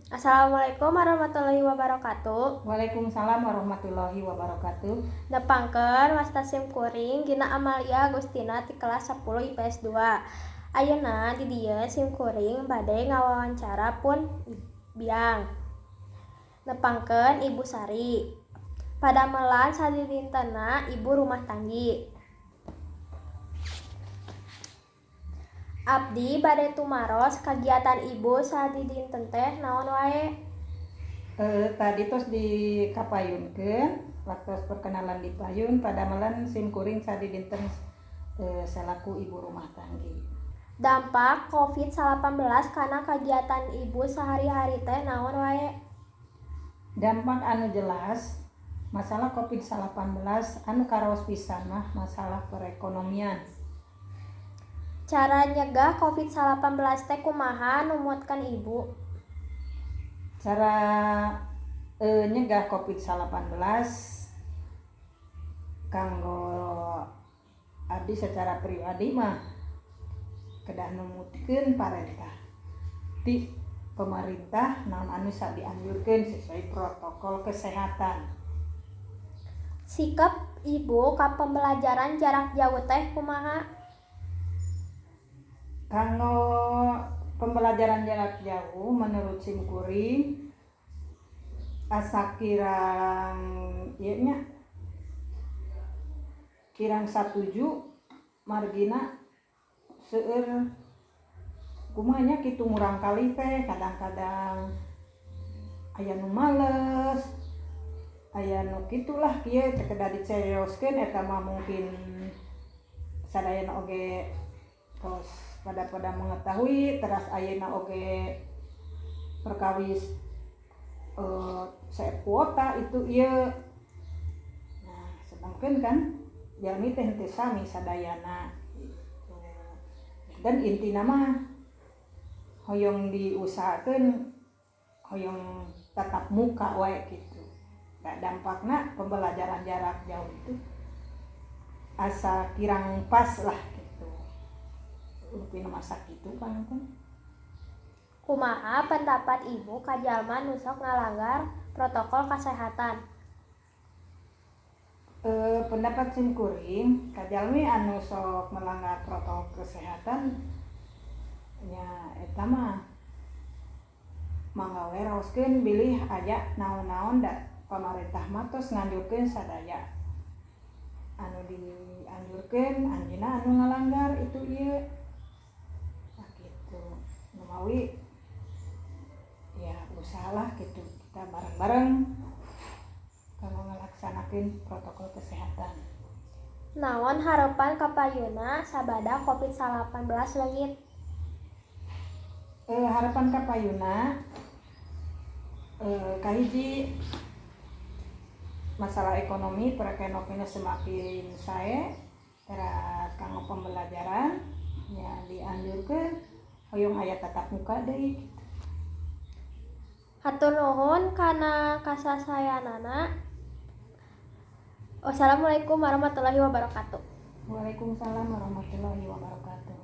Assalamualaikum warahmatullahi wabarakatuh. Waalaikumsalam warahmatullahi wabarakatuh. Nepangkeun wasta sim kuring Gina Amalia Agustina ti kelas 10 IPS 2. Ayeuna di dieu sim kuring bade ngawawancara pun biang. Nepangkeun Ibu Sari. Padamelan sadidintenna ibu rumah tanggi. Abdi bade tumaros kagiatan ibu sadidinten teh naon wae? Tadi tos dikapayunkeun waktu perkenalan di payun padamelan sim kuring sadidinten salaku ibu rumah tanggi. Dampak Covid-19 kana kagiatan ibu sehari-hari teh naon wae? Dampak anu jelas masalah Covid-19 anu karaos pisan mah masalah perekonomian. Cara nyegah Covid-19 teh kumaha numutkeun ibu? Cara nyegah Covid-19 kanggo abdi secara pribadi mah kedah numutkeun parentah ti pemerintah naon anu dianjurkeun sesuai protokol kesehatan. Sikap ibu ka pembelajaran jarak jauh teh kumaha? Kanggo pembelajaran jarak jauh menurut sim kuring asa kirang ieu nya kirang satuju margina seueur kumaha nya kitu murangkalih teh kadang-kadang aya nu males aya nu kitulah kieu teu kedah dicarioskeun eta mah mungkin sadayana oge tos pada mengetahui teras ayeuna oge perkawis kuota itu ieu. Nah, sedangkan kan jalmi teh henteu sami sadayana gitu. Dan intina mah hoyong diusahakeun hoyong tatap muka wae gitu. Da dampakna pembelajaran jarak jauh itu asa kirang pas lah gitu. Rupina masa kitu panginten. Kumaha pendapat ibu ka jalma nu sok ngalanggar protokol kasehatan? Pendapat sim kuring ka jalmi anu sok melanggar protokol kesehatan nya eta mah mangga we raoskeun bilih aya naon-naon da pamarentah mah tos nganjurkeun sadaya anu dianjurkeun anjeunna anu ngalanggar itu ieu. Nah kitu numawi ya usahalah gitu kita bareng-bareng kanggo ngalaksanakeun protokol kesehatan. Naon harepan kapayunna sabada Covid-19 leungit? Harapan kapayunna kahiji masalah ekonomi perekonomian semakin sae teras kanggo pembelajaran nya dianjurkeun hoyong aya tatap muka deui gitu. Hatur nuhun kana kasasayanana. Wassalamualaikum warahmatullahi wabarakatuh. Waalaikumsalam warahmatullahi wabarakatuh.